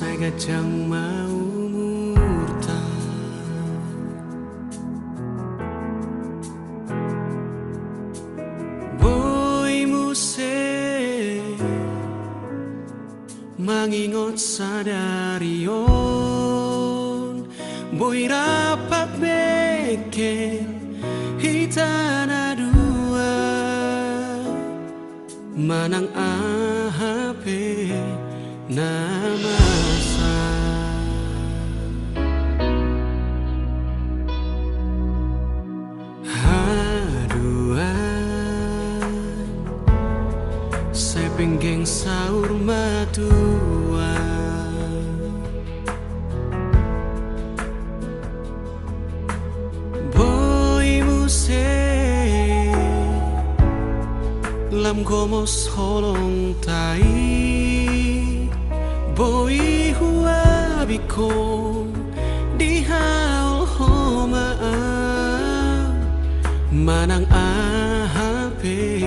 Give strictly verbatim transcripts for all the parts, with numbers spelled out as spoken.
Sai ganjang ma umurta. Boi muse mangingot sadari on, boi rap bengkel hita na dua, manang aha pe na masa. Haduan, sai penggeng saur matua. Boi muse lam gomos holong ta i, boi huabingkon dihaholhom au, manang aha pe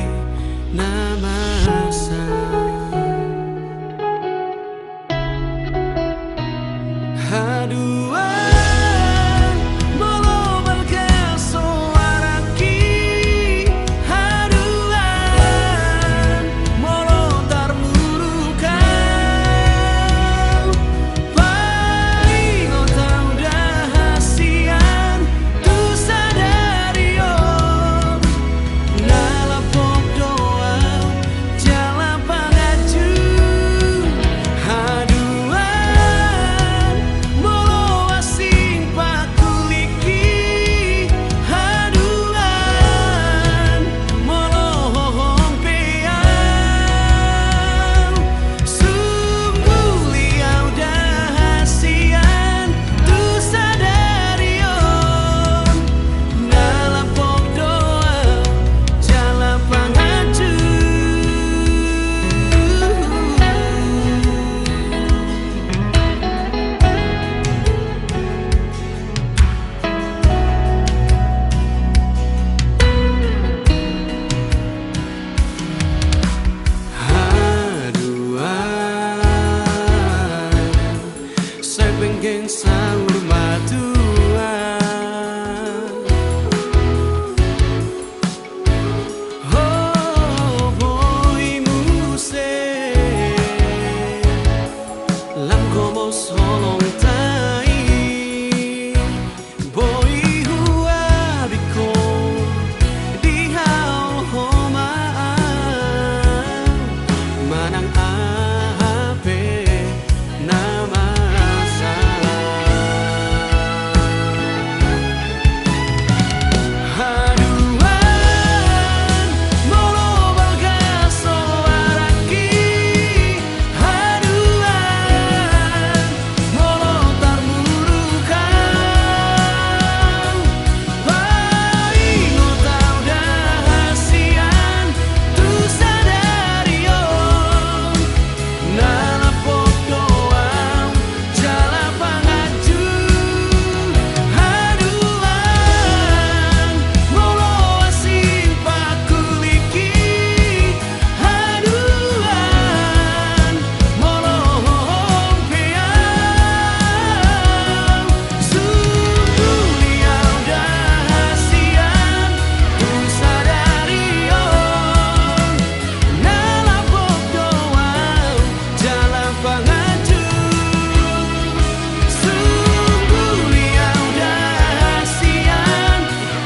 na masa. Haduan, molo balga soarangki, haduan, molo tarmuruk au, paingot au da hasian tu sadari on. Na lapok do au jala panganju, haduan, molo asing pakulingki, haduan, molo hohom pe au. Sungkuli au da hasian tu sadari on, na lapok do au jala panganju. Haduan, sai penggeng saur matua. Ho, boi muse lam gomos holong ta i, boi huabingkon dihaholhom au, manang aha pe na masa. Haduan, molo balga soarangki, haduan, molo tarmuruk au, paingot au da hasian tu sadari on. Na lapok do au jala panganju, haduan, molo asing pakulingki, haduan, molo hohom pe au. Sungkuli au da hasian tu sadari on. Na lapok do au jala panganju, sungkuli au da hasian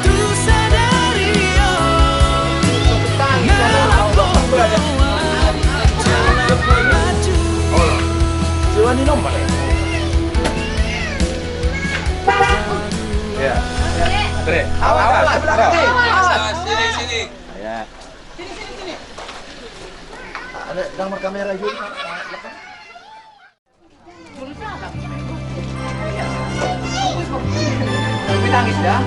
tu sadari on. Na lapok do au jala panganju. Ya. Awas, awas, awas. Sini, sini. Ya. Sini, sini, sini. Ada, dang markamera juga. Tapi nangis dah.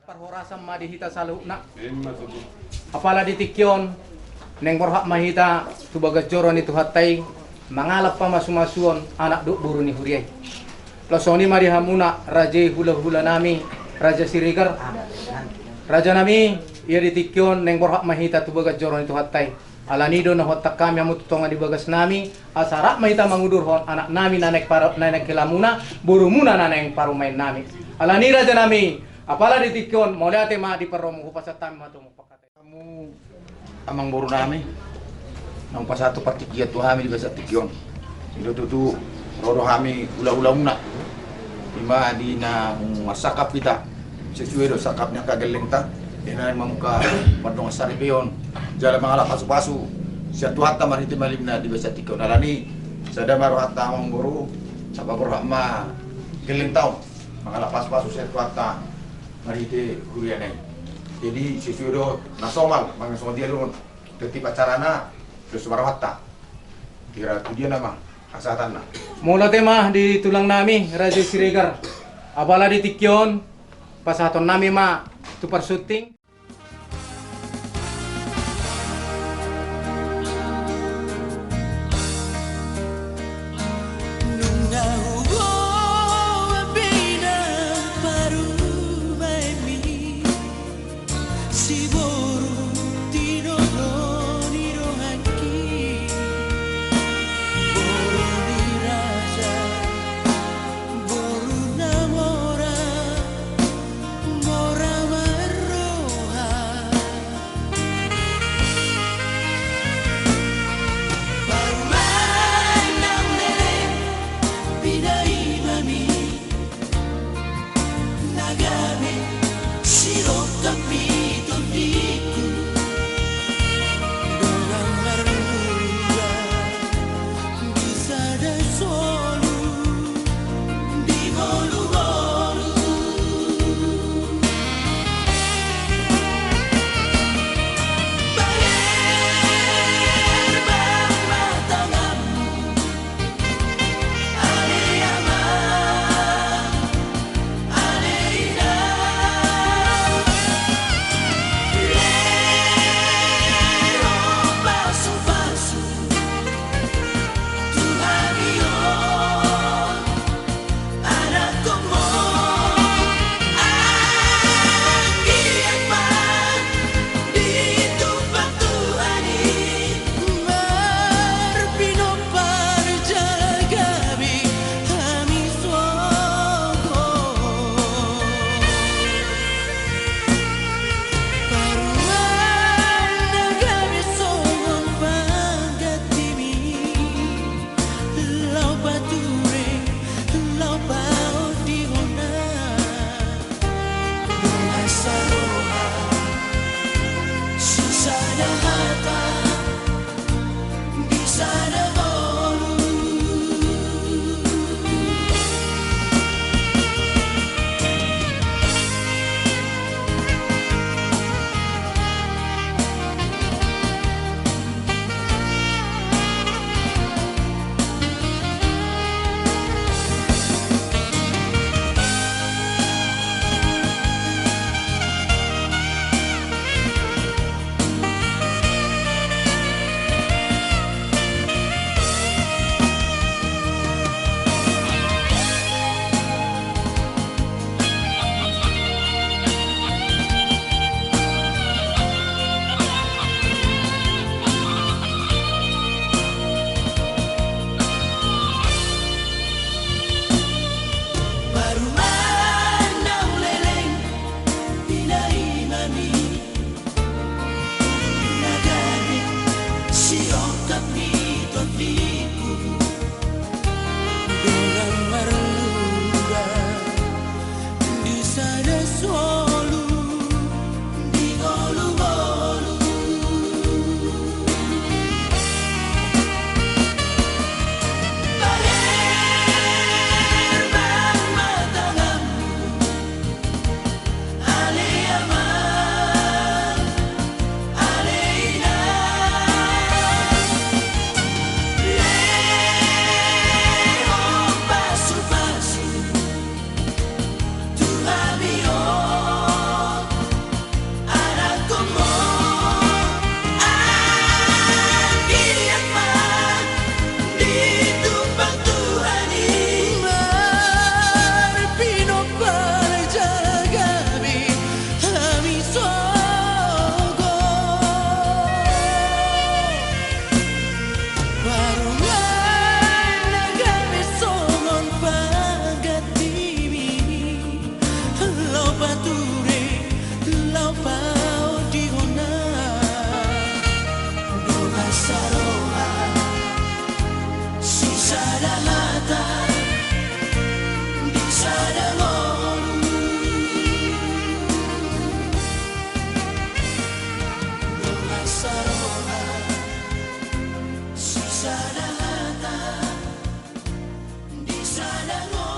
Parhorasan ma di hita saluhutna. Apala di tingki on, naeng borhat ma hita tu bagas joro ni Tuhanta i, mangalap pamasumasuon anak dohot boru ni huria i. Laos songon i ma di hamuna raja i, hulahula nami, Raja Siregar. Raja nami, ia di tingki on naeng borhat ma hita tu bagas joro ni Tuhanta i. Alani do na huhatahon hami hamu tu tonga ni bagas nami, asa rap ma hita mangudurhon anak nami na naeng paru-, na naeng helamuna, borumuna na naeng parumaen nami. Alani raja nami, apala di tingki on, mauliate ma di parrohamu, hupasahat hami ma tu hamu panghataion. Hamu amangboru nami, naung pasahat partingkian tu hami di bagasan tingki on. I do tutu ro do hami hulahulamuna. I ma di na marsangkap hita, sesuai do sangkap ni angka gellengta. Di na mamungka mardongan saripeon jala mangalap pasupasu sian Tuhanta marhite malimna di bagasan tingki on. Alani, sada ma rohanta amangboru, asa borhat ma gellengta on mangalap pasupasu sian Tuhanta marhite huriana i. Jadi sesuai do na somal, manang songon dia do on tertib acarana, dos ma rohanta. Kira tu dia nama pasahatanna. Mauliate ma di tulang nami Raja Siregar. Apala di tingki on, pasahaton nami ma tu parsunting. Nunga huboan be inang parumaenmi, siboru tinodo ni rohangki, boru ni raja, boru na mora, mora ma ro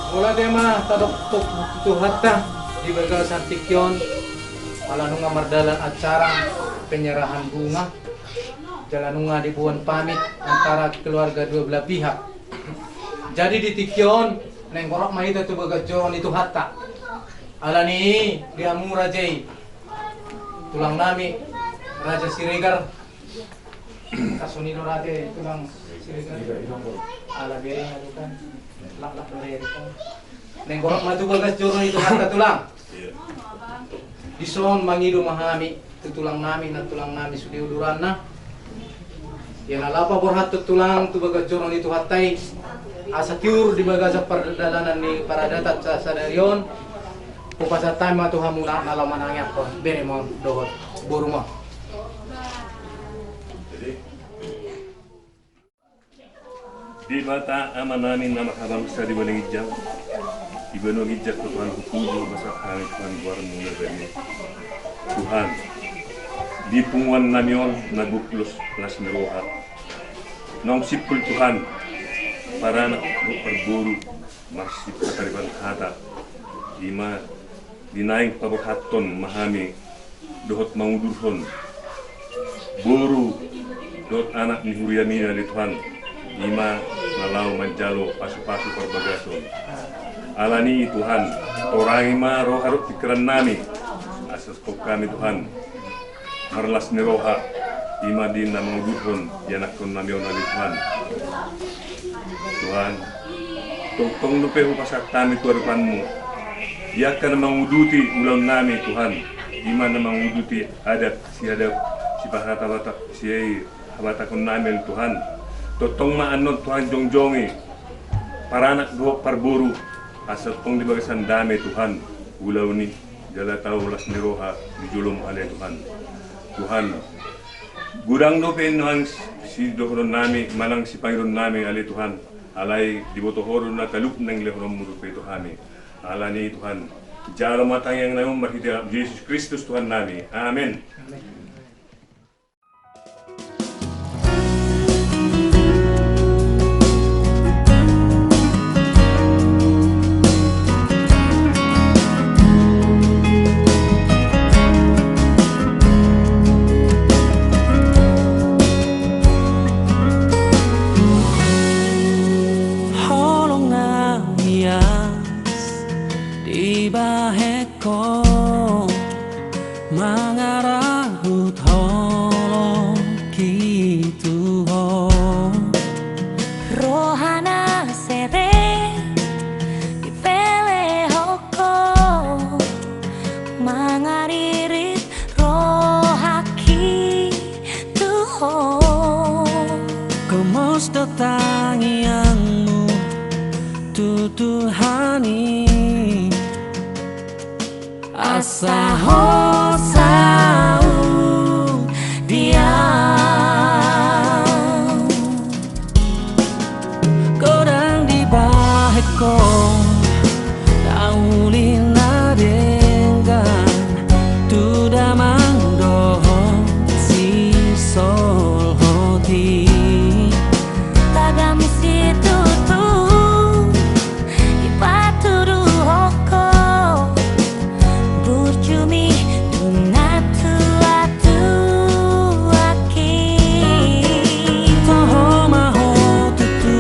Mauliate ma tadok tu Tuhanta di bagasan tingki on, ala nunga mardalan acara penyerahan bunga, jala nunga diboan pamit antara keluarga dua belah pihak. Jadi di tingki on, naeng rap ma hita tu bagas joro ni Tuhanta. Alani i, di hamu raja i, tulang nami, Raja Siregar, Kasoni do rate tulang Siregar. Ala bere na do kan. Laklak do rate kan. Naeng rap ma tu bagas joro ni Tuhanta tulang. Dison mangido ma hami tu tulang nami, na tulang nami sude uduranna. Ia na laho paborhathon tulang tu bagas joro ni Tuhanta i, asa tiur di bagasan pardalanan ni paradaton sa-, sadari on. Hupasahat hami ma tu hamuna na laho manangiangkon berem on dohot borum on. Debata Ama nami na marhabangsa di banua ginjang, di banua ginjang do Tuhan hupuji, hupasahat hami Tuhan goarmu na badia. Tuhan, di punguan nami on na gok las, las ni roha, naung simpul Tuhan, paranak dohot parboru, marsipataripan hata, i ma di naeng paborhathon ma hami dohot mangudurhon boru dohot anak ni huriami ale Tuhan, i ma na laho manjalo pasupasu parbagason. Alani i Tuhan, torangi ma roha dohot pingkiran nami, asa tongtong hami Tuhan marlas ni roha, i ma di na mangudurhon ianakhon nami on ale Tuhan. Tuhan, tongtong dope hupasahat hami tu adopanmu di angka na manguduti ulaon nami Tuhan, i ma na manguduti adat, siadat, sipahatahata, sihabatahon nami ale Tuhan. Tongtong ma annon Tuhan jongjongi paranak dohot parboru, asa tongtong di bagasan dame Tuhan ulaon i, jala tau las ni roha di jolom ale Tuhan. Tuhan, godang dope nuaeng sidohonon nami manang sipangidoon nami ale Tuhan, alai diboto Ho do na talup naeng lehononmu dope tu hami. Alani i Tuhan, jalo ma tangiang nami on marhite Jesus Kristus Tuhan nami. Amen. Holong na ias dibahen Ho mangarahut holong i tu ho. Roha na serep dipelehon Ho, mangaririt rohangki tu ho. Gomos do tangiangmu tu Tuhan i, asa ho saut di au. Godang dibahen Ho na uli na denggan tu damang dohot sisolhot i. Tagan situtu dipatuduhon Ho burjumi tu natuatuangki. Toho ma ho tutu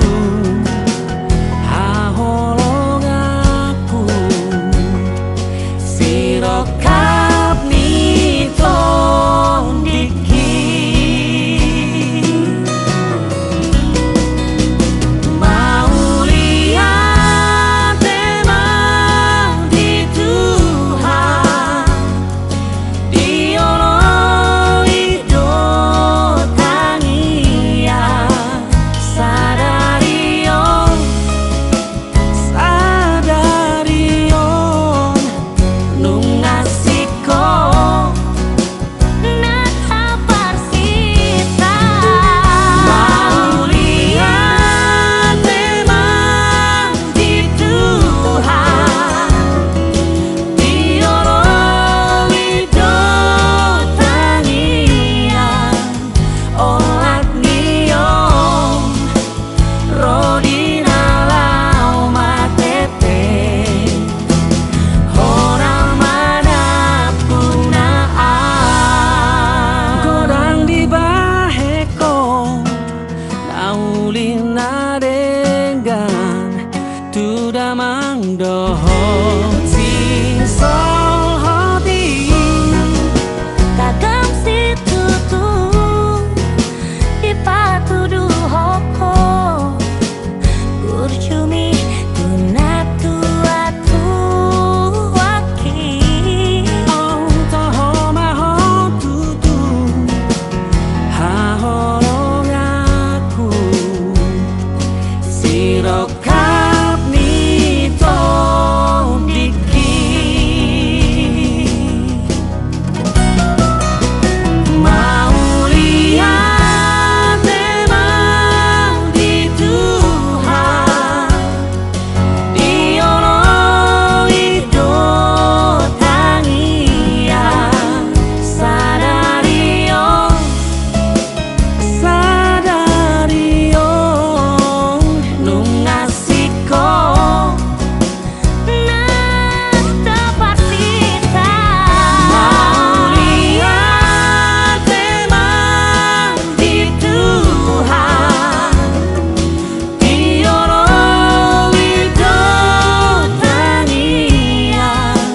haholongan Na denggan tu damang dohot sisolhot i. Tagan situtu dipatuduhon ho burju mi tu na tua tuak i. Olo toho ma ho tutu haholonganku, sirongkap ni tondingki. Mauliate ma di Tuhan, dioloi do tangiang sadari on, sadari on nunga singkop na taparsinta. Mauliate ma di Tuhan, dioloi do tangiang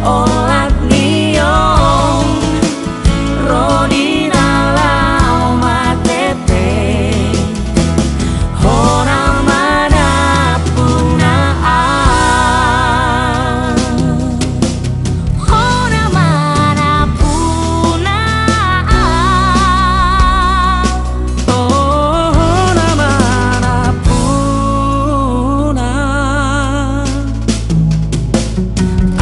olat ni on ro di na laho marende, hona ma nampuna au. Hona ma nampuna au. Oh, hona ma nampuna au.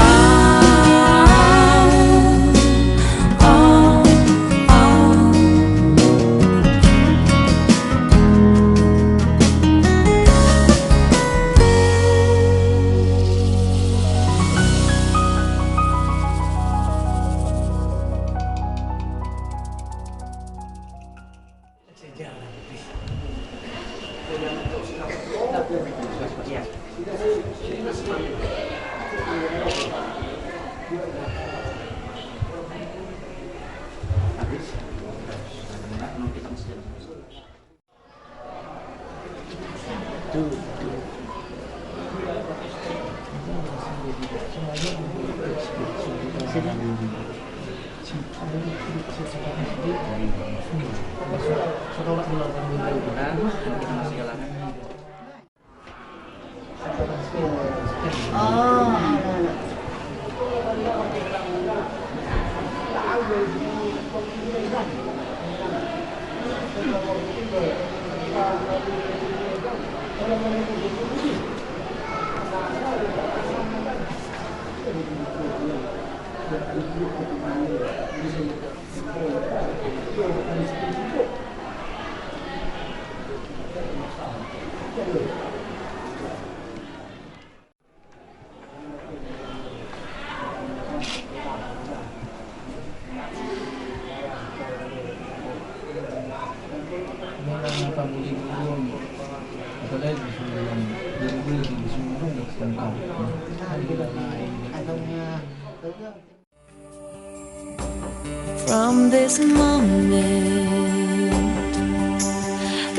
From this moment,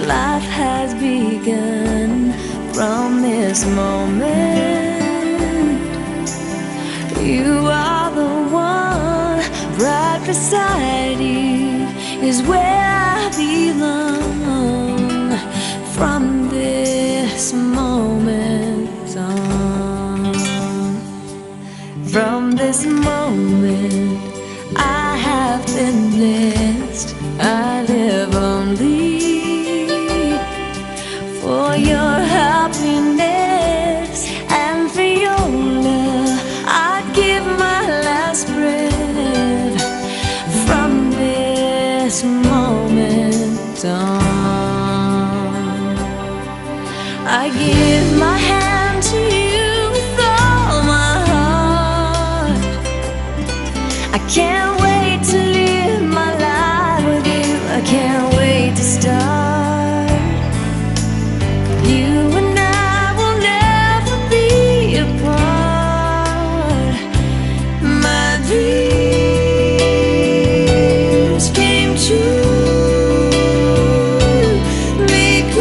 life has begun. From this moment, you are the one. Right beside you is where I belong. From this moment on, from this moment, I have been blessed. I live only for your happiness and for your love. I'd give my last breath from this moment on. I give my hand to you with all my heart. I can't wait to live my life with you. I can't wait to start. You and I will never be apart. My dreams came true. Make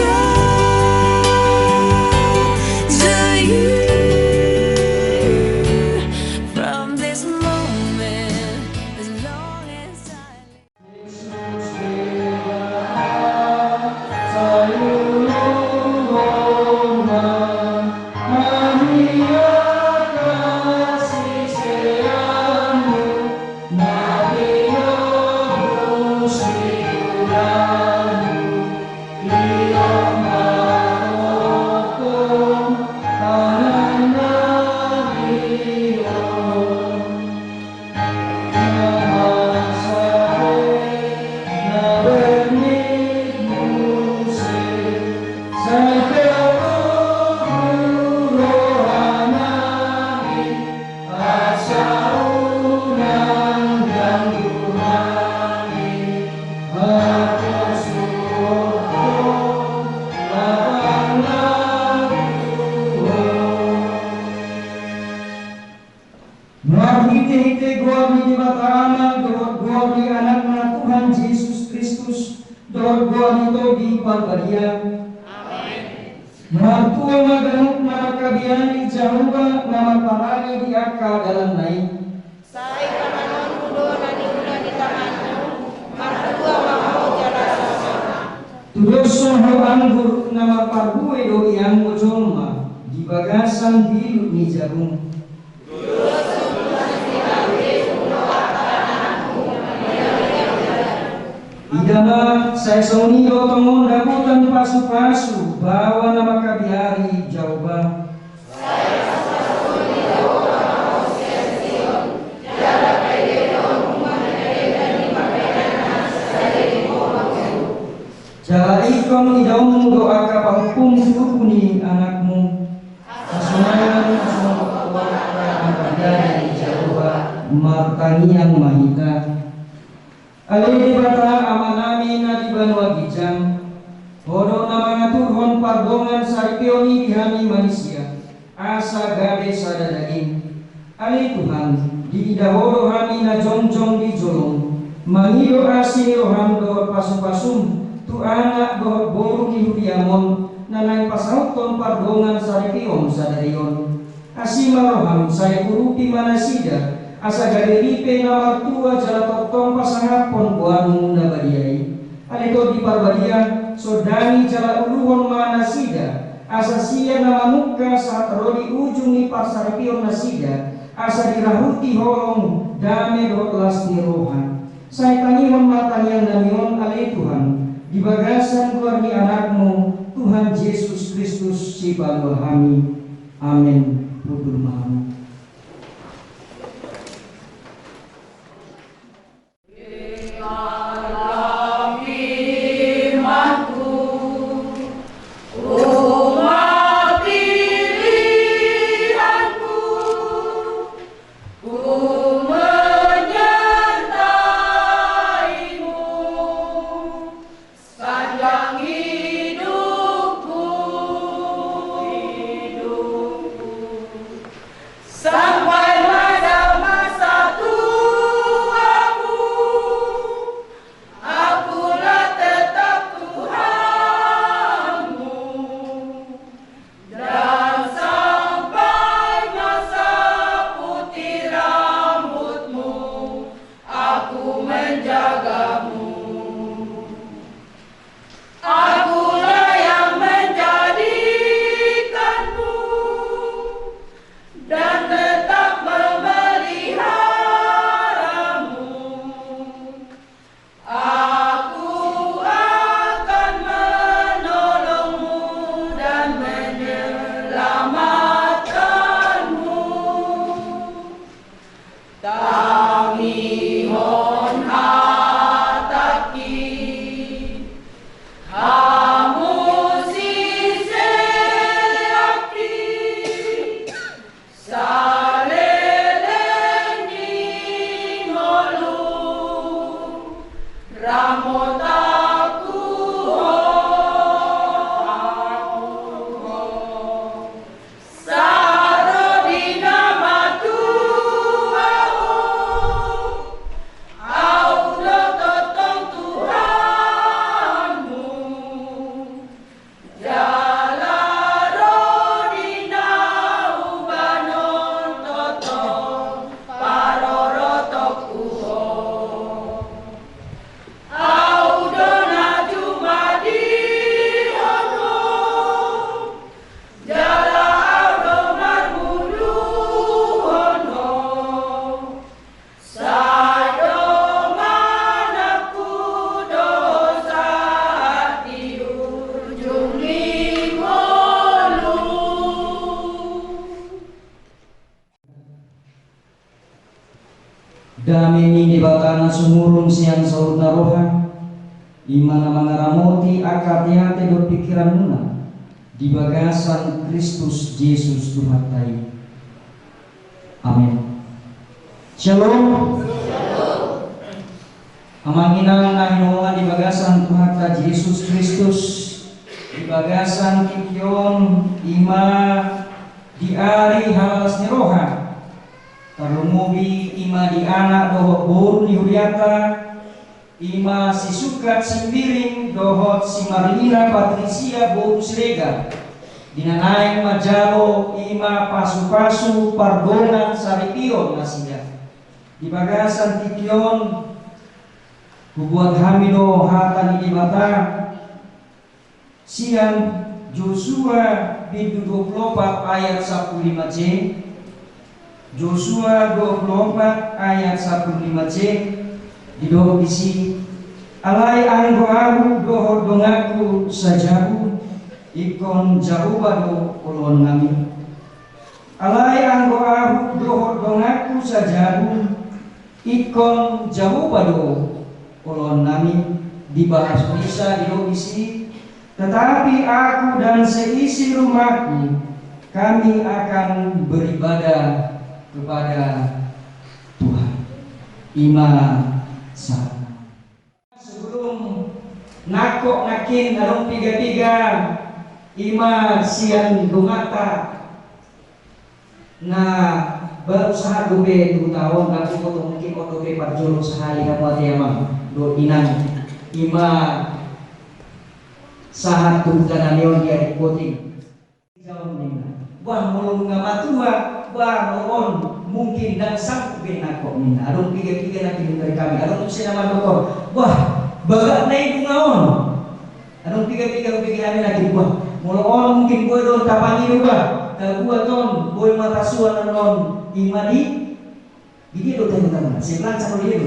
Biari Jahowa na marparange di angka dalanna i. Sai panganonmu do na niula ni tanganmu, martua ma ho jala sonang. Tudoshon ho anggur na marparbue do ianggo jolma di bagasan bilut ni jabum. Ida ma, sai songon i do tongon dapotan pasupasu baoa na mangkabiari Jahowa. Jala ingkon idaonmu do angka pahompum tubu ni anakmu. Hasonangan songon na mangkabiari Jahowa. Martangiang ma hita. Ale Debata Amanami na di banua ginjang, Ho do na mangaturhon pardongan saripeon i di hami manisia, asa gabe sada daging. Ale Tuhan, diida Ho do hami na jongjong di jolom, mangido asi ni roham dohot pasupasum tu anak dohot boru ni huriam on, na naeng pasauthon pardongan saripeon sadari on. Asi ma roham, sai urupi ma nasida, asa gabe ripe na martua jala tongtong pasangaphon goarmu na badia i. Ale Tondi Parbadia, sondangi jala uluhon ma nasida, asa sian na mamungka sahat ro di ujung ni parsaripeon nasida, asa dirahuti holong, dame dohot las ni roha. Sai tangihon ma tangiang nami on, ale Tuhan, di bagasan goar ni Anakmu, Tuhan Jesus Kristus, Sipalua hami. Amen. Hundul ma hamu. Sepanjang hidupku, hidupku, sampai pada masa tuaku, akulah tetap Tuhanmu. Dan sampai masa putih rambutmu, aku menjagamu. Akulah yang menjadikanmu dan tetap memeliharamu. Aku akan menolongmu dan menyelamatkanmu. Tangihon hatangki, hamu siseanki, saleleng ni ngolu, ramotanku ho, aku ho. Sahat ro di na matua ho, Au do tongtong Tuhanmu. Jala ro di na hubanon tongtong parorotonku ho. Au do na jumadihon ho. Jala au do marhuluhon ho. Sai donganku do sahat di ujung ni ngolu. Dame ni Debata na sumurung sian saluhutna roha, i ma na mangaramoti angka ateate dohot pingkiranmuna di bagasan Kristus Jesus Tuhanta i. Amen. Shalom. Amang inang na hinaholongan di bagasan Tuhanta Jesus Kristus, di bagasan tingki on, i ma di ari halalas ni roha, tarlumobi i ma di anak dohot boru ni hurianta, i ma si Sungkat Simbiring dohot si Marlina Patrisia boru Siregar. Di na naeng manjalo i ma pasupasu pardongansaripeon nasida. Di bagasan tingki on, hubuat hami do hata ni Debata sian Josua bindu dua pulu opat ayat sampulu lima c. Josua dua pulu opat ayat sampulu lima c, didok disi: Alai anggo ahu dohot donganku sajabu, ingkon Jahowa do oloannami. Alai anggo ahu dohot donganku sajabu, ingkon Jahowa do oloannami. Di bahasa Indonesia didok disi: Tetapi aku dan seisi rumahku, kami akan beribadah kepada Tuhan. I ma sa. Sebelum nangkok nangkin adong piga-piga i ma sian donganta na baru sahat dope tu huta on, tapi foto mungkin on dope parjolo sahali hamu ate amang dohot inang i ma sahat tu huta nami on di Arik Poting. Jawab ninna: Bah, molo nunga matua, bah, molo on mungkin ndang sanggup be nangkok ninna. Adong piga-piga nangkin dari kami, adong muse na mandok on: Bah, bagak na i nunga on. Adong piga-piga hubege hami nangkin: Bah, molo on mungkin boi do on tapangido, bah, tabuat on boi ma tasuan on i ma di Di dia do tengah-tengah, sai pelancang do dia do.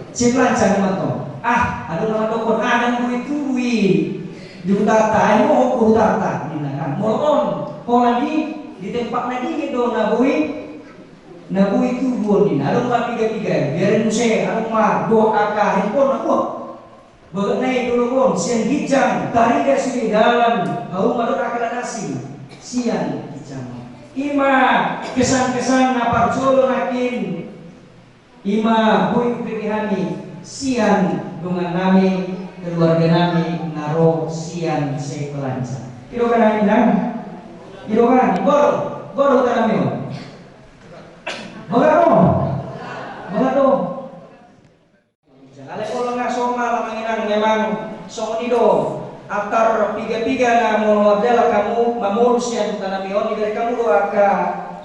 Sai pelancang ma tong. Ah, adong na mandok on: Ah, ndang boi tubu i di hutanta, ai mohop do hutanta ninna kan. Molo on, holan di, di tempat na dingin do na boi, na boi tubu on ninna. Adong ma piga-piga, biarin muse, adong ma dohot angka handphone na, wah. Bagak na i dolok on, sian ginjang tarida sude dalan hauma dohot angka na asing sian ginjang on. I ma kesan-kesan na parjolo nangkin i ma boi hubege hami sian dongannami, keluarganami na ro sian sai pelancang. I do kan, inang? I do kan? Boi do, boi do huta nami on. Bagak do. Bagak do. Alai olo nga somal amang inang, memang songon i do. Antar piga-piga na molo mardalan hamu mamolus sian huta nami on, dibereng hamu do angka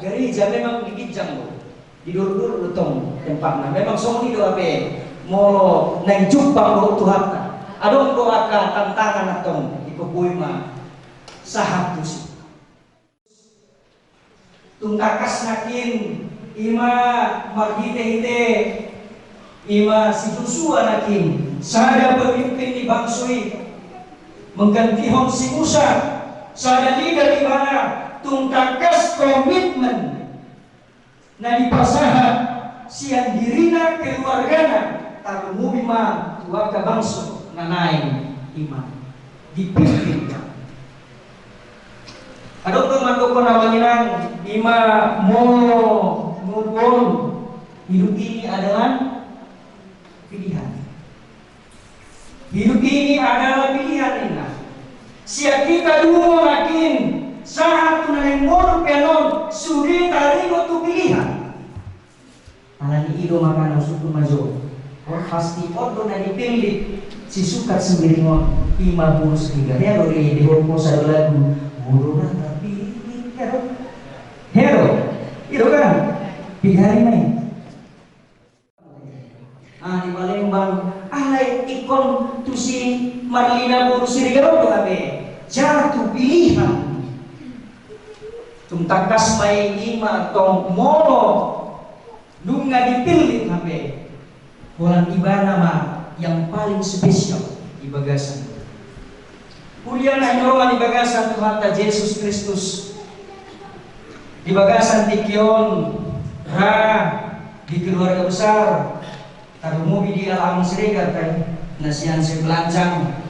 gereja, memang di ginjang do, di dolok-dolok do tong tempatna. Memang songon i do hape molo naeng jumpang dohot Tuhanta. Adong do angka tantangan antong, ingkon boi ma sahat tusi. Tung tangkas nangkin i ma marhite-hite i ma si Josua nangkin, sada pemimpin ni bangso i, menggantihon si Musa, sada lider ibana. Tung tangkas komitmen na dipasahat sian dirina, keluargana, tarlumobi ma tu angka bangso na naeng i ma dipimpin. Adong do mandokkon amang inang, i ma molo ngolu on, hidup ini adalah pilihan. Hidup ini adalah pilihan ninna. Sian hita dungo nangkin sahat tu na naeng ngolu pe annon, sude taringot tu pilihan. Alani i do makana husungkun ma jo, on pasti on do na dipillit si Sukat Sembiring on, i ma boru Siregar. Hea do, didok hosa do lagu, molo na tarpillit, hea do. Hea do. I do kan? Piga ari ma i. Ah, di Palembang, alai ingkon tusi marlina boru Siregar on do hape. Jala tu pilihan. Tung tangkas ma i, i ma tong molo nunga dipillit hape, holan ibana ma yang paling spesial di bagasan. Huria na hinaholongan di bagasan Tuhanta Jesus Kristus, di bagasan tingki on ra di keluarga besar, tarlumobi di Ala Amang Siregar, kan, na sian Sibelancang.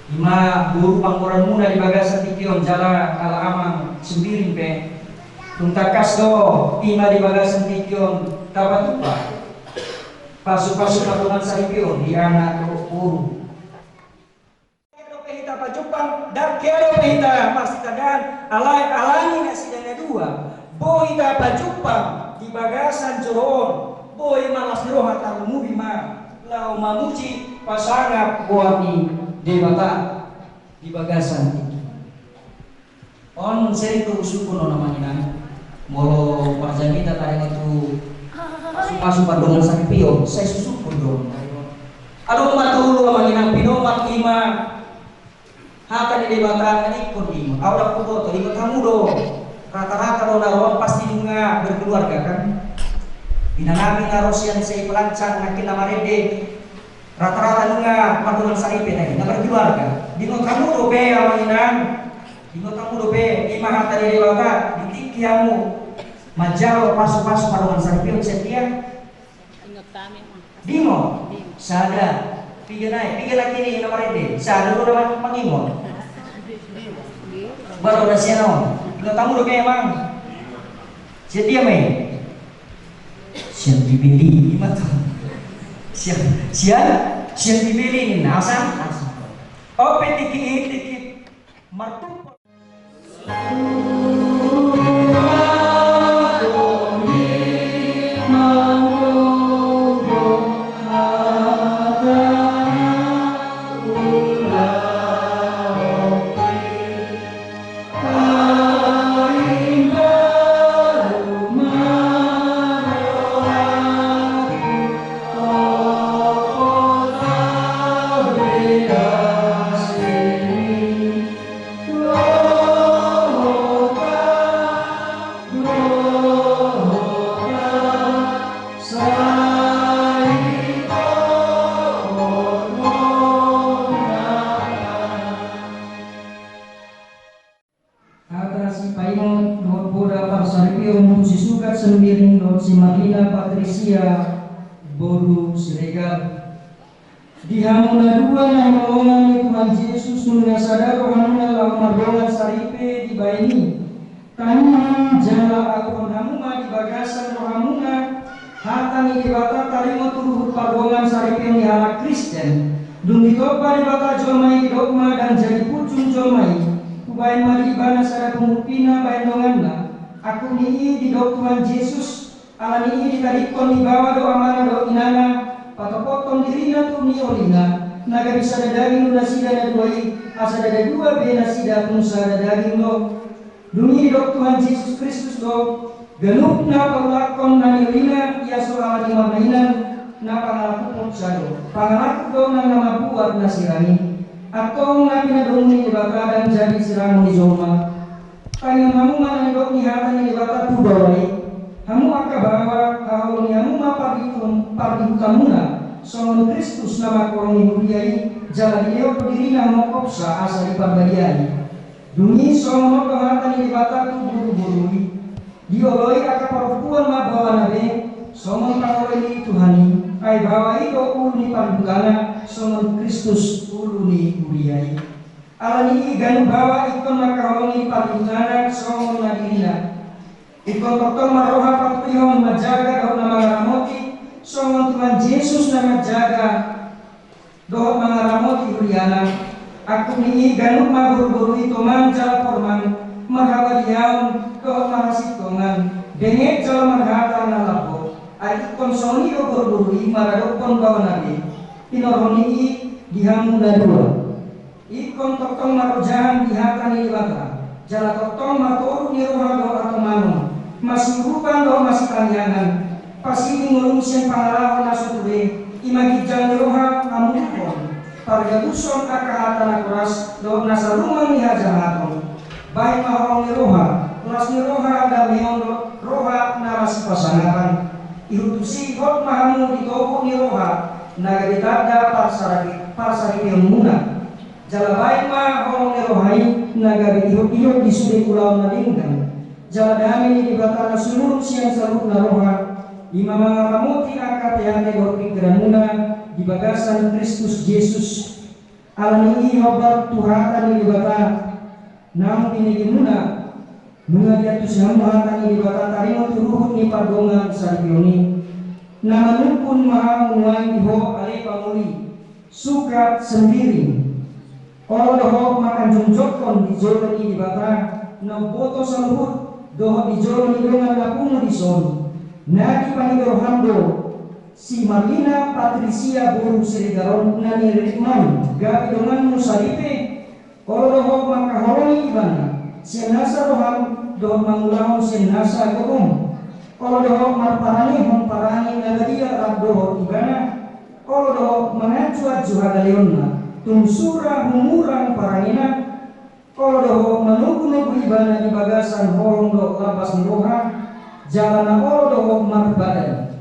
I ma boru panggoranmuna di bagasan tingki on, jala Ala Amang Sembiring pe. Tung tangkas do i ma di bagasan tingki on tapatupa pasupasu pardongansaripeon di anak dohot boru. Ndang hea dope hita pajumpang, ndang hea dope hita marsitandaan, alai alani nasida na dua, boi hita pajumpang di bagasan joro on, boi ma las ni roha, tarlumobi ma laho mamuji pasangap goar ni Debata di bagasan tingki. On sering tu suku nona manginang. Molo parjamita tadi tu suka-suka dongan saripeon, sai susukun dong. Adong ma tolu manginang pinomat lima. Hata ni Debata na ingkon diingot. Au dang huboto, ingot hamu do. Rata-rata do na ro pasti nunga berkeluarga kan. Inanami na ro sian si pelancang nangkin na marende. Rata-rata nunga pardongan saripe na berkeluarga. Diingot hamu dope amang inang. Diingot hamu dope ima hata ni Debata di tingki hamu. Manjalo pasu-pasu pardongan saripe on sian dia. Ingot kami. Diingot. Sada. Piga nai, piga laki ni na marende. Sada do na mangingot. Baru na sian on. Ingot hamu dope amang. Sian dia ma i. Sian Bibel i ma tu. Sian, sian, sian Bibel i ninna asa. Asa. Ope tingki i tingki martumpol. Hata sipaingot dohot poda parsaripeon tu si Sukat Sembiring dohot si Marlina Patrisia boru Siregar. Di hamu na dua na hinaholongan ni Tuhan Jesus, nunga sada rohamuna laho mardongan saripe dibahen i. Tangihon jala aluhon hamu ma di bagasan rohamuna hata ni Debata taringot tu ruhut pardongan saripeon ni halak Kristen. Dung ditompa Debata jolma i, didok ma ndang jadi punjung jolma i, hubahen ma di ibana sada punguan pina bahen donganna. Angkup ni i didok Tuhan Jesus, ala ni i ditadingkon ni baoa do amana dohot inana, patopothon dirina tu niolina, na gabe sada daging do nasida na dua i, asa ndada dua be nasida, tung sada daging do. Dung i didok Tuhan Jesus Kristus do, ganup na paulakhon na niolina i asa ala ni marnainan, na pangalakuhon sada do. Pangalakuhon do nang na mambuat na sirang i. Antong na pinadomu ni Debata ndang jadi sirangon ni jolma. Tangihon hamu ma na nidok ni hata ni Debata tu baoa i. Hamu angka baoa, haholongi hamu ma pardihutamuna songon Kristus na mangkorhon huria i, jala dilehon do dirina mangkorhon asa diparbadiai. Dung i songon on do hata ni Debata tu boruboru i. Dioloi angka parompuan ma baoana be songon pangoloi ni Tuhan i. Ai baoa i do ulu ni parhutana songon Kristus ulu ni huria i. Ala ni i ganup baoa ingkon mangkaholongi parhutana songon na dirina. Ingkon tongtong ma roha patupahon manjaga dohot na mangaramoti songon Tuhan Jesus na manjaga dohot mangaramoti huriana. Angkup ni i ganup ma boruboru i toman jala porman, marhabadiaon dohot marhasintongan, benget jala marhata na lambok. Ai ingkon songon i do boruboru i maradophon baoana be. Pinorhon ni i di hamu na dua. Ingkon tongtong marojahan di hata ni Debata, jala tongtong martoru ni roha dohot hatomanon, masiurupan dohot masitangiangan, pasilih ngolum sian pangalaho na so ture, ima ginjang ni roha hamudukhon, pargabushon angka hata na koras dohot na salumang ni hajahaton. Bahen ma holong ni roha, las ni roha, dameon dohot roha na masipasangapan. Ihut tusi hot ma hamu di togu ni roha na gabe tanda parsaripe-, parsaripeonmuna. Jala bahen ma holong ni roha i na gabe ihot-ihot di sude ulaon na denggan. Jala dame ni Debata na sumurung sian saluhutna roha, ima mangaramoti angka ateate dohot pingkiranmuna di bagasan Kristus Jesus. Ala ni i hombar tu hata ni Debata naung binegemuna. Nunga diantusi hamu hata ni Debata taringot tu ruhut ni pardongan saripeon i. Na manungkun ma hamu nuaeng di ho ale pangoli, Sukat Sembiring. Olo do ho mangkajongjongkon di jolo ni Debata na umboto saluhut, dohot di jolo ni dongan na pungu dison, na dipangido roham do si Marlina Patrisia boru Siregar on na niriritmon gabe donganmu saripe. Olo do ho mangkaholongi ibana, Sian nasa roham dohot mangulahon sian nasa gogom. Olo dohot marparangehon parange na badia rap dohot ibana. Olo dohot manganjuanju hagaleonna, tung sura humurang parangena. Olo dohot manogunogu ibana di bagasan holong dohot lambas ni roha, jala na olo dohot marbadan.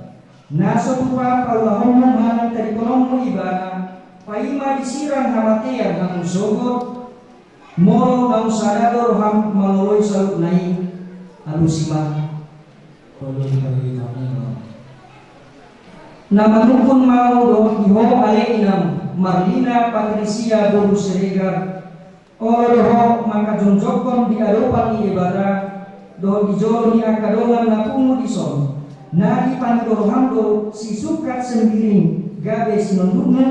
Na so tupa paulahonmu manang tadingkononmu ibana, paima disirang hamatean hamu sogot. Molo naung sada do roham mangoloi saluhutna i, alusi ma. Olo di hami. Na manungkun ma au dohot di ho ale inang Marlina Patrisia boru Siregar. Olo dohot mangkajongjongkon di adopan ni Debata dohot di jolo ni angka dongan na pungu dison, na dipangido roham do sisungkat sembiring gabe sinondukmu.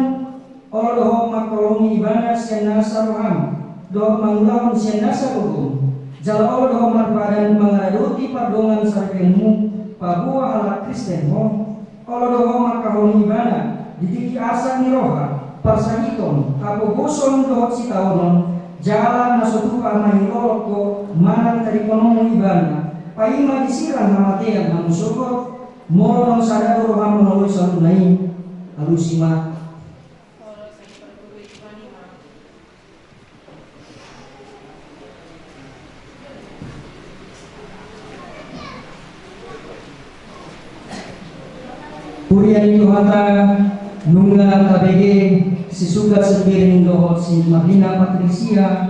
Olo dohot mangkaholongi ibana sian nasa roham dohot mangulahon sian nasa gogom. Jala olo dohot marbadan mangaradoti pardongan saripeonmu paboa halak Kristen ho. Olo dohot mangkaholongi ibana di tingki arsak ni roha, parsahiton, hapogoson dohot sitaonon, jala na so tupa mangilolok ho manang tadingkononmu ibana, paima disirang hamatean hamu sogot. Molo naung sada do roham mangoloi saluhutna i, alusi ma. Huria ni Tuhanta, nunga tabege sisungkat sembiring dohot si Marlina Patrisia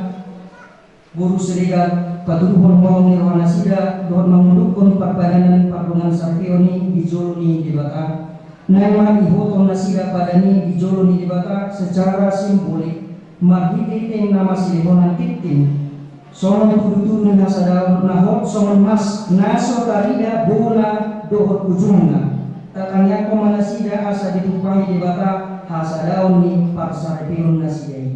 boru Siregar, patuduhon holong ni rohanasida dohot mangundukhon parbadanan pardongan saripeon i di jolo ni Debata. Naeng ma ihothon nasida padan i di jolo ni Debata secara simbolik marhitehite na masilehonan tintin. Songon tudutudu ni hasadaon na hot songon mas na so tarida bona dohot ujungna. Tatangiangkon ma nasida asa ditumpahi Debata hasadaon ni parsaripeon nasida i.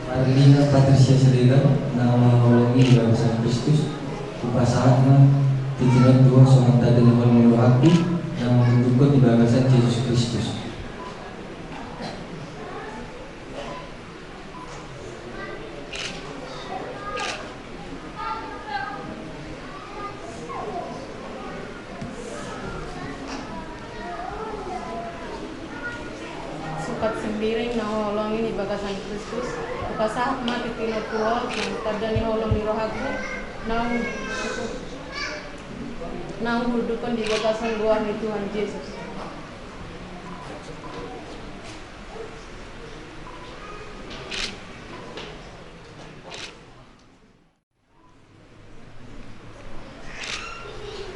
Marlina Patrisia Siregar, na mangoloi di bagasan Kristus, hupasahat ma tintin on tu ho songon tanda ni holong ni rohangku, na mangundukhon di bagasan Jesus Kristus. Sungkat sembiring na huholongi di bagasan Kristus, hupasahat ma tintin on tu ho songon tanda ni holong ni rohangku, naung, naung huundukhon di bagasan goar ni Tuhan Jesus.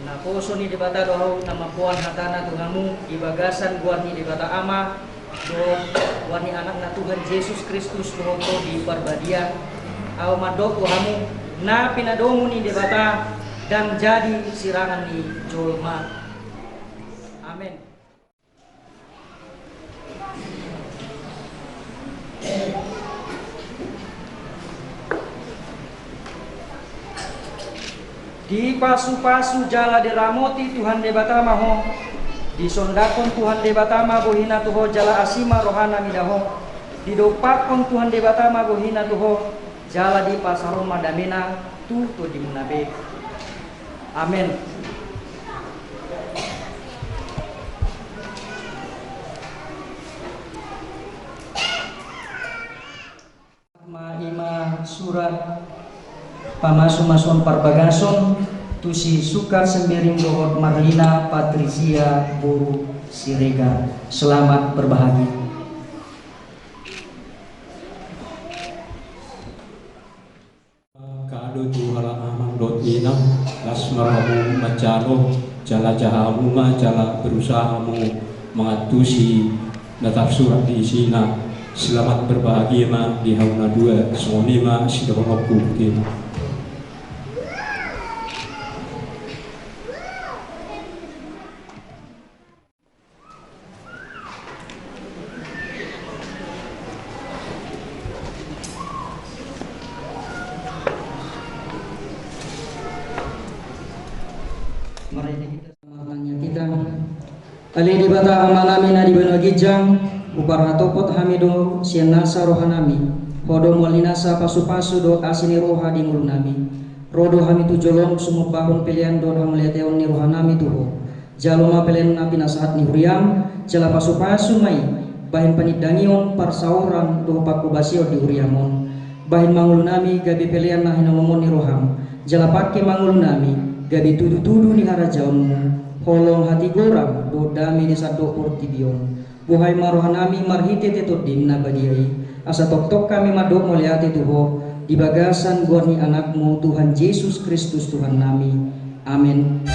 Naposo ni Debata do ahu na mamboan hatana tu hamu di bagasan goar ni Debata Ama dohot goar ni Anakna Tuhan Jesus Kristus dohot Tondi Parbadia. Ahu mandok tu hamu, na pinadomu ni Debata ndang jadi sirangan ni jolma. Amen. Dipasupasu jala diramoti Tuhan Debata ma ho. Disondangkon Tuhan Debata ma bohiNa tu ho jala asi ma rohaNa mida ho. Didompakkon Tuhan Debata ma bohiNa tu ho jala dipasaor ma dameNa tu tondimuna be. Amen. Ma i ma surat pamasumasuon parbagason tu si Sungkat Sembiring dohot Marlina Patrisia boru Siregar. Selamat berbahagia. Kado tu halak amang dohot inang, las ma rohamu manjalo, jala jaha hamu ma jala berusaha hamu mangantusi na tarsurat di isina. Selamat berbahagia ma di hamu na dua, songon i ma sidohononku. Boti ma. Marende hita, martangiang hita. Ale Debata Amanami na di banua ginjang, Huparhatopot hami do sian nasa rohanami, Ho do mual ni nasa pasupasu dohot asi ni roha di ngolunami. Ro do hami tu jolom sumombahon pelean dohot hamauliateon ni rohanami tu Ho. Jalo ma pelean na pinasahat ni huriam, jala pasupasu ma i bahen panindangion, parsaoran dohot panghobasion di huriam on. Bahen ma ngolunami gabe pelean na hinaholongon ni roham, jala pangke ma ngolunami gabe tudutudu ni harajaonmu, holong hatigoran dohot dame di sandok portibi on. Buhai ma rohanami marhitehite Tondim na badia i, asa tongtong hami mandok mauliate tu Ho di bagasan goar ni Anakmu Tuhan Jesus Kristus Tuhannami. Amen.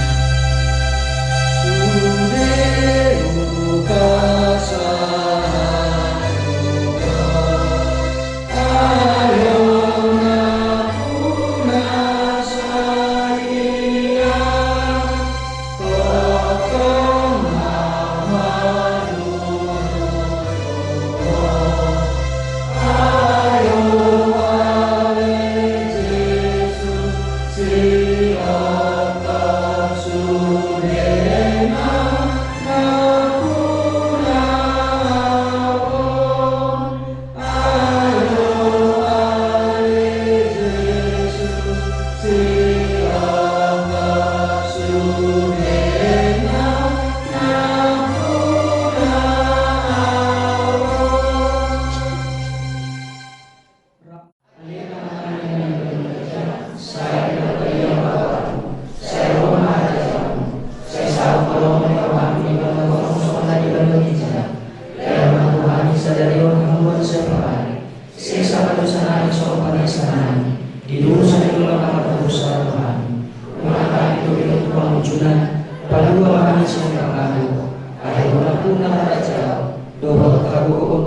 Sesa ma dosa nami songon panesanami di dosa ni halak na mardosa tu hami. Unang hami togihon tu pangunjunan, palua ma hami sian pangago. Ai Ho do nampuna harajaon dohot hagogoon,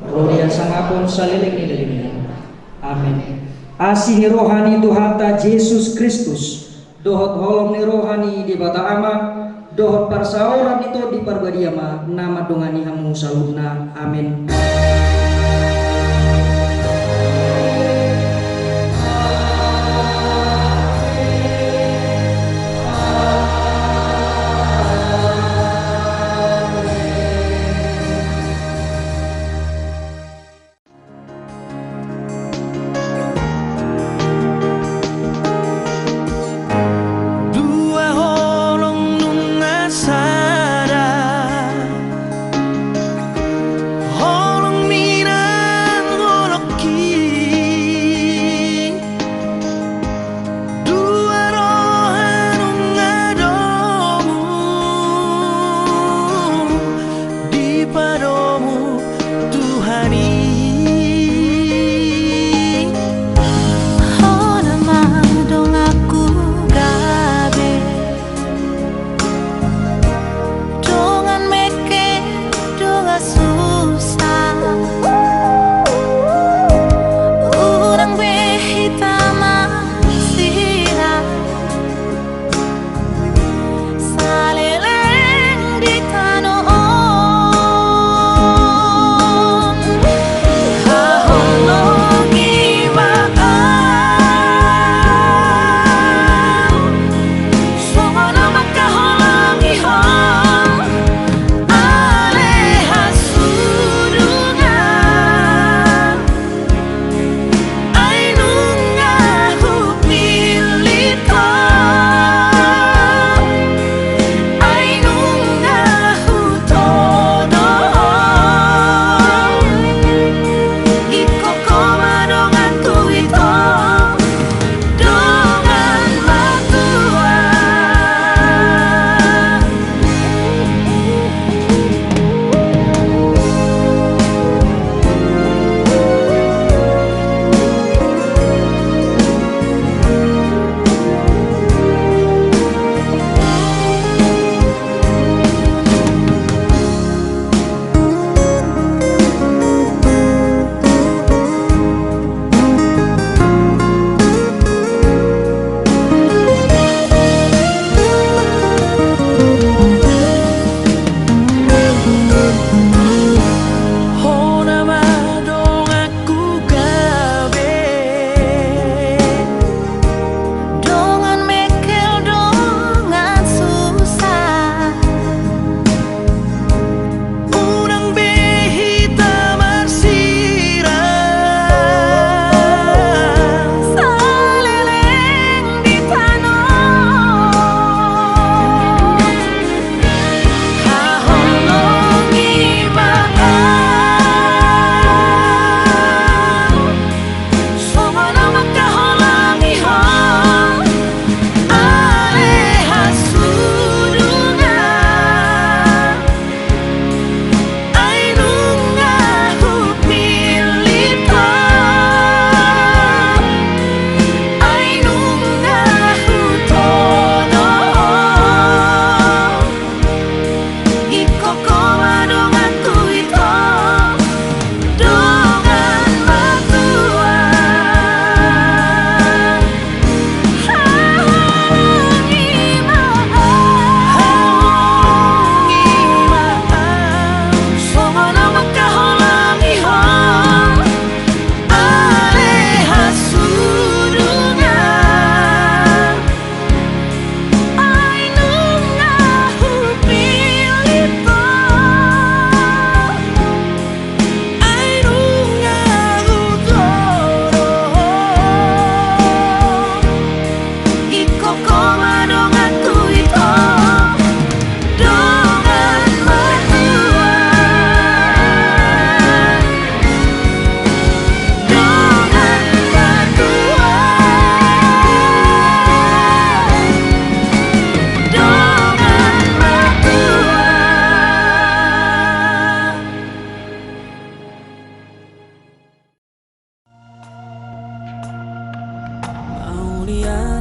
ro di hasangapon saleleng ni lelengna. Amen. Asi ni roha ni Tuhanta Jesus Kristus, dohot holong ni roha ni Debata Ama, dohot parsaoran ni Tondi Parbadia ma na mandongani hamu saluhutna. Amen. Dua holong nunga sada, holong ni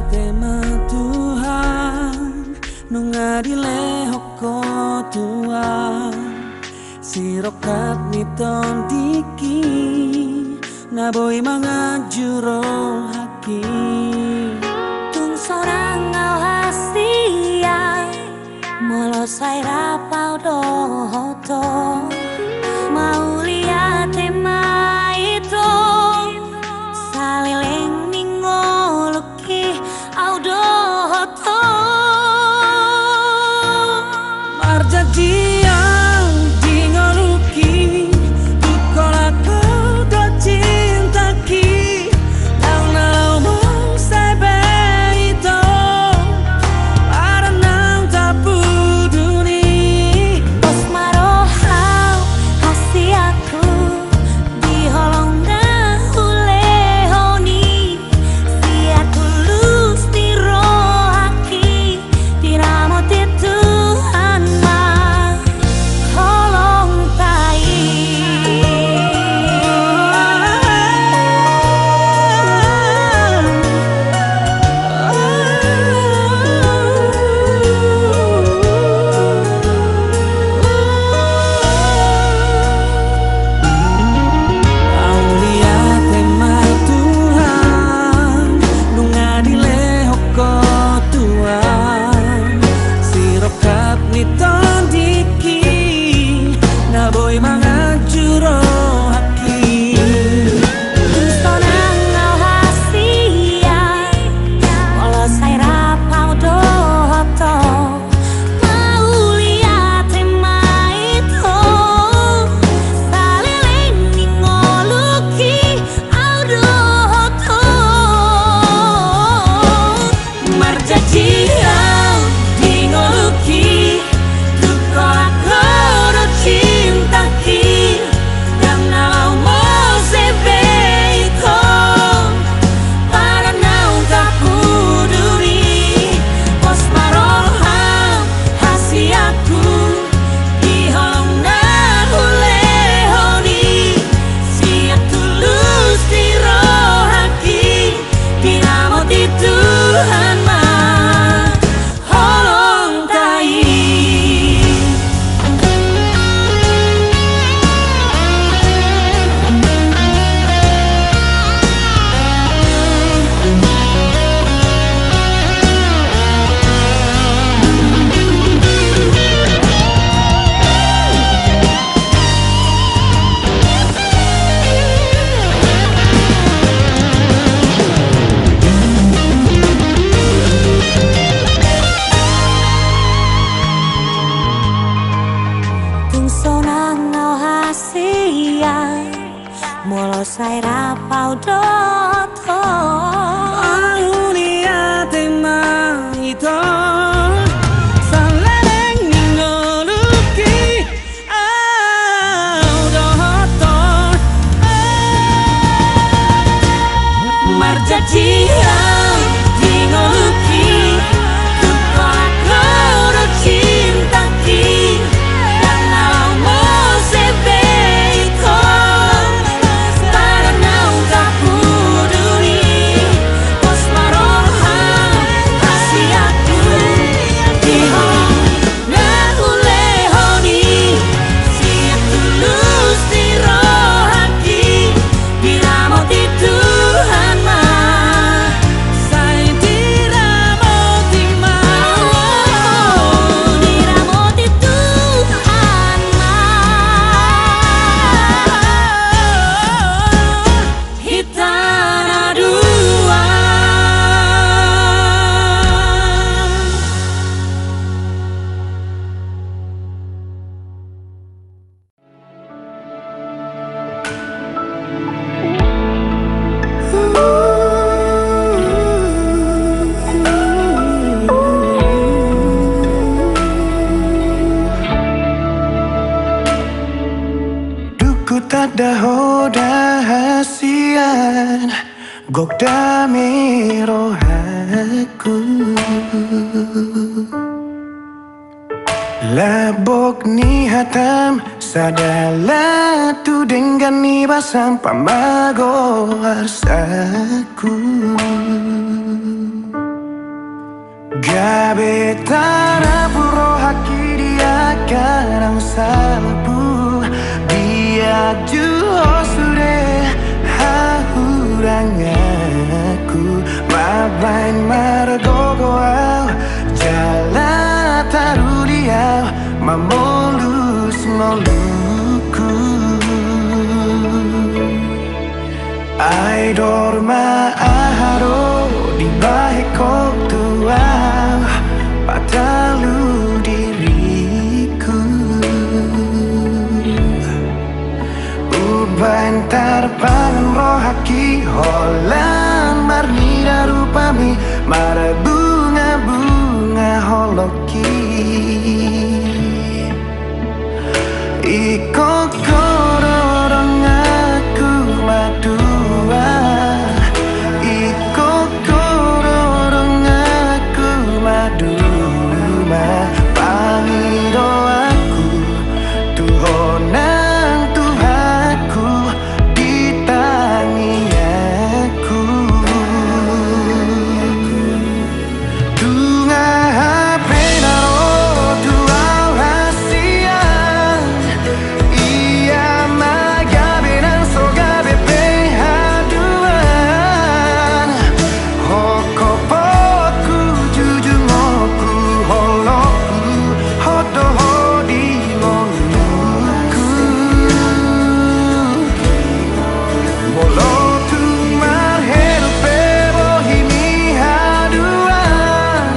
Tema Tuhan, nunga dilehon Ho Tuhan sirongkap ni tondingki na boi manganju rohangki. Tung sonang au hasian, molo sai rap au dohot Ho, mauliate ma i Ho, saleleng ni ngolungki au dohot Ho. Marjanji au di ngolungki, tung holan Ho do cintangki, ndang na laho muse be i Ho, badan naung tapuduni. Pos ma roham hasianku, di holong na hulehon i, sian tulus ni rohangki, diramoti Tuhan ma holongta i. Mauliate ma Tuhan, nunga dilehon Ho Tuhan sirongkap ni tondingki na boi manganju rohangki. Tung sonang au hasian, molo sai rap au dohot Ho, mauliate ma i Ho, saleleng ni ngolungki au dohot Ho. Marjanji au di ngolungki, tung holan Ho do cintangki, ndang na laho muse be i Ho, badan naung tapuduni. Pos ma roham hasianku, di holong na hulehon i, sian tulus ni rohangki, diramoti Tuhan ma holongta i. Tung sonang au hasian, molo sai rap au dohot Ho. Mauliate ma i Ho, saleleng ni ngolungki au dohot Ho. Marjanji au di ngolungki, tung holan Ho do cintangki, ndang na laho muse be i Ho, badan naung tapuduni. Pos ma roham hasianku, di holong na hulehon i, sian tulus ni rohangki, diramoti Tuhan ma. Sai diramoti ma. Diramoti Tuhan ma hita na dua. Dung hutanda Ho da hasian, gok dame rohangku. Lambok ni hatam sada latu, denggan ni basam pamago arsaku. Gabe tarapul rohangki di angka naung salpu, diajut ho sude hahuranganku. Mambahen margogo ahu jala taruli ahu mamolus ngolungku. Ai dor ma aha do dibahen ho tu ahu, patalu diriku. Umbahen tarpangan rohangki holan marnida rupami, marbungabunga holongki. Ingkon ho do donganku maduma, ingkon ho do donganku maduma, pangidoanku tu ho nang Tuhanku di tangiangku. Tung aha pe na ro tu ahu hasian, ia ma gabe nang so gabe pe haduan, hongkopotku, jujungku, holongku, ho do ho di ngolungku. Molo tung marheduk pe bohi ni haduan,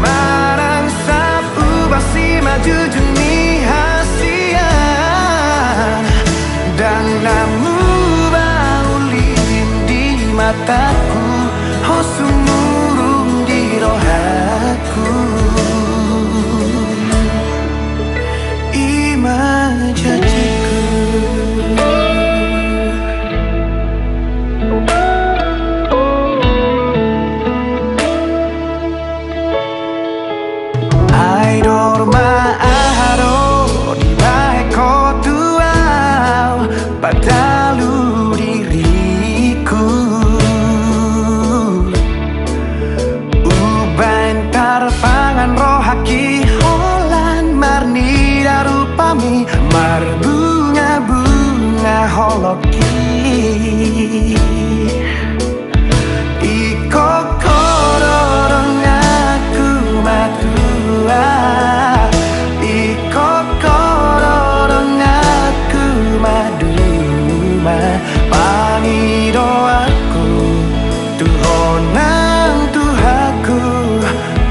manang sap uba simajujung ni hasian, ndang na muba ulin di mataku, ho sumurung di rohaku. I ma janjiku. Ai dor ma aha do dibahen ho tu ahu, patalu diriku. Umbahen tarpangan rohangki holan marnida rupami, marbungabunga holongki. Ingkon ho do donganku maduma, ingkon ho do donganku maduma, pangidoanku tu ho nang Tuhanku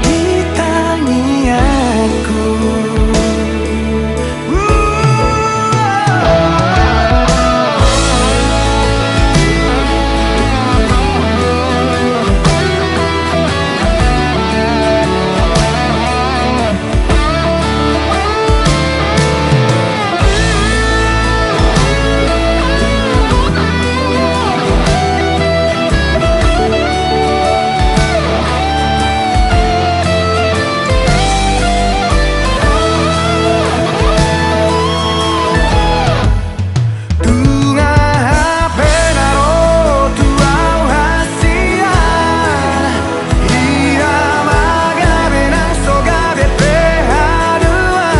di tangiangku. Tung aha pe na ro tu ahu hasian, ia ma gabe nang so gabe pe haduan,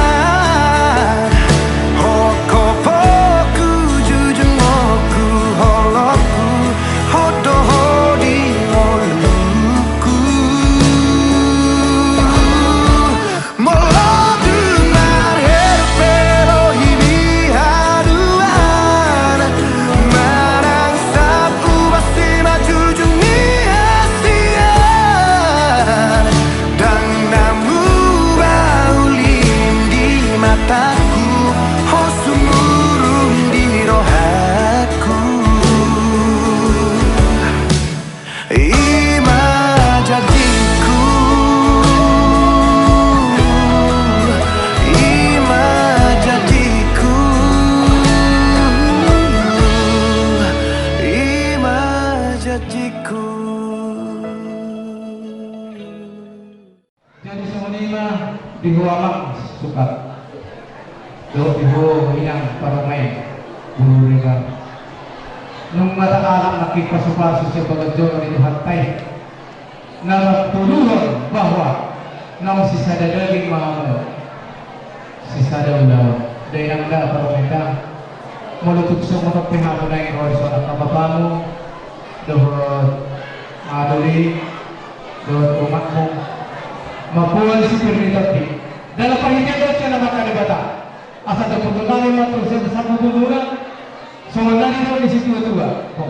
hongkopotku, jujungku, holongku, ho do ho di ngolungku. Molo tung marheduk pe bohi ni haduan, manang sap uba simajujung ni hasian, ndang na muba ulin di mataku, ho sumurung di rohaku. I ma janjiku, i ma janjiku, i ma janjiku. Jadi songon i ma di ho amang Sukat dohot di ho inang parumaen Bulu Regar. Nunga tahalak nangkin pasupasu sian panganjona ni Tuhanta i. Na mangkatoluhon bahwa naung sisada daging ma hamu, sisada ulaon. Dainang da paromenta, molo tung songon on pe hamu naeng ro di son angka bapamu dohot madoli dohot omakmu, mamboan sipir ni tondi. Dalan pahitian dohot sian Amanta Debata. Asa taputulan ma tu sian sasampung muna. Songon na nidok ni situatua. Ho.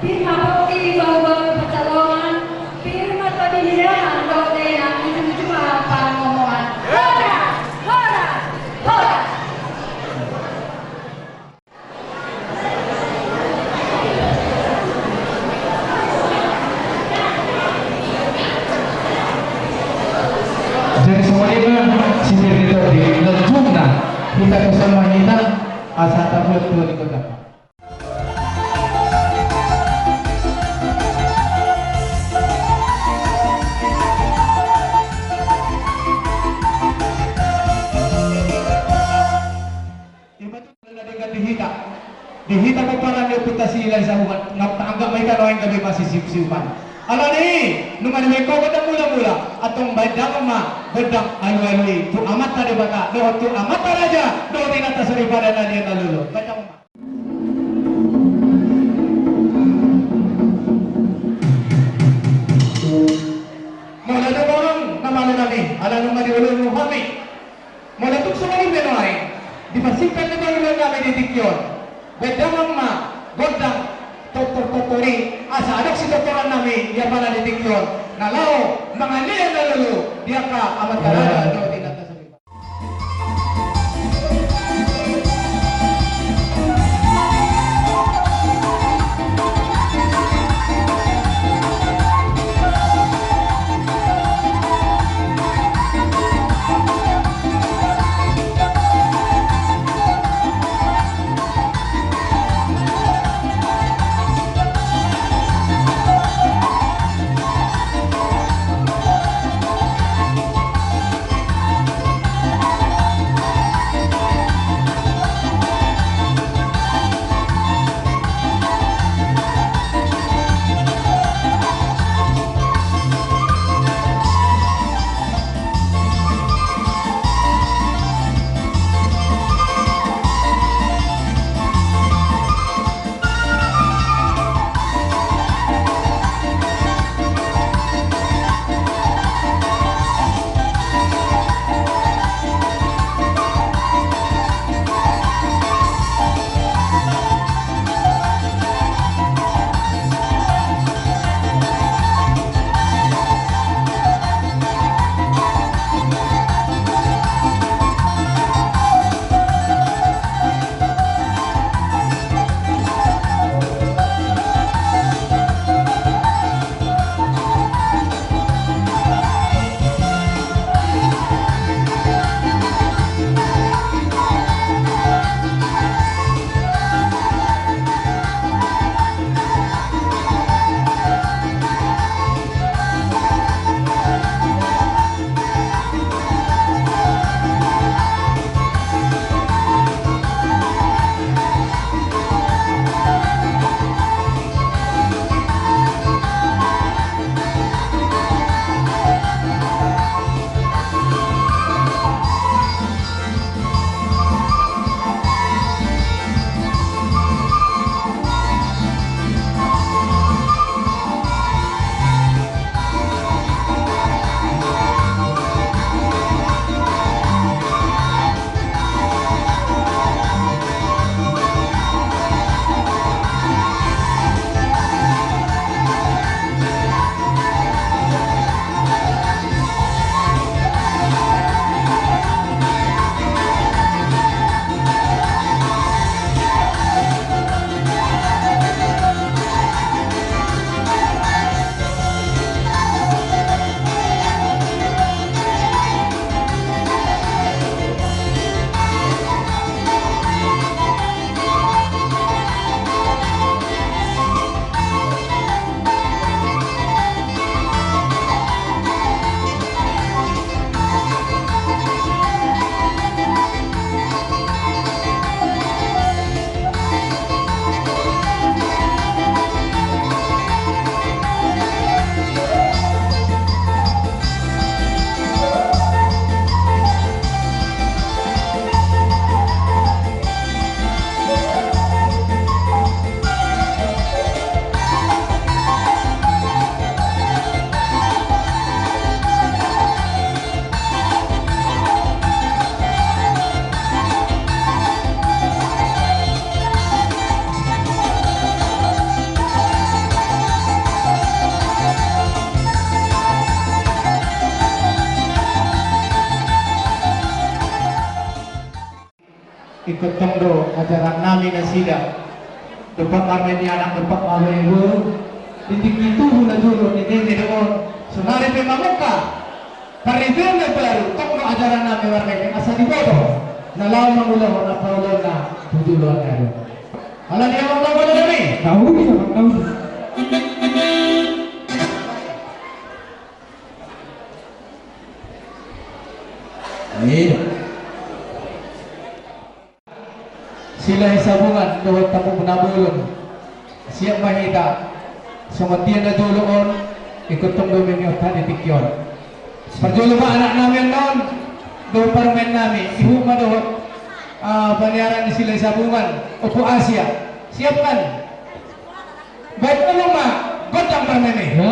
Pir ma pongki, bahu-bahu pansalongan, pir ma tondi ni dongan dohot dainang, ijungjung ma pangomoan. Horas! Horas! Horas! Jadi songon i ma sipir ni tondi, lanjutna hita tu son ma hita, asa tabuat tua ni kota. Ima tutu na denggan di hita. Di hita pomparan ni ompunta si Lae Sahuman, nga taanggap ma hita nuaeng gabe masisiup-siupan. Alani i, nunga dibaen ho gondang mula-mula, antong baen damang ma gondang alu-alu i tu Amanta Debata dohot tu amanta raja dohot inanta soripada na liat na lolo. Baen damang ma. Molo adong na malo nami, ala nunga dioloi hami. Molo tung songon i pe nuaeng, di parsingkat ni parngoluon nami di tingki on, baen damang ma gondang tortor-tortor i, asa adong sitortoran nami di apala di tingki on, na laho mangalehon na lolo di angka amanta raja dohot inanta soripada. Ingkon tong do ajaran nami nasida. Dompak marmain ni anak, dompak marmain ni boru. Di tingki tubu na jolo ni nene do on. Sonari pe mamungka pariban na baru, tong do ajaran nami marmain ni asa diboto na laho mangulahon na paulona tu joloan na ro. Ala ni amang na bola nami. Tahu ni amang tahu. Amin. Silahisabungan dohot Tampubolon. Siap ma hita. Songon dia na jolo on, ingkon tong do meme on hata di tingki on. Parjolo ma anak nami annon dohot parumaen nami, ihut ma dohot, ah, paniaran ni Silahisabungan, Ompu Asia. Siap kan? Baik, tolong ma gondang parmeme. Ya.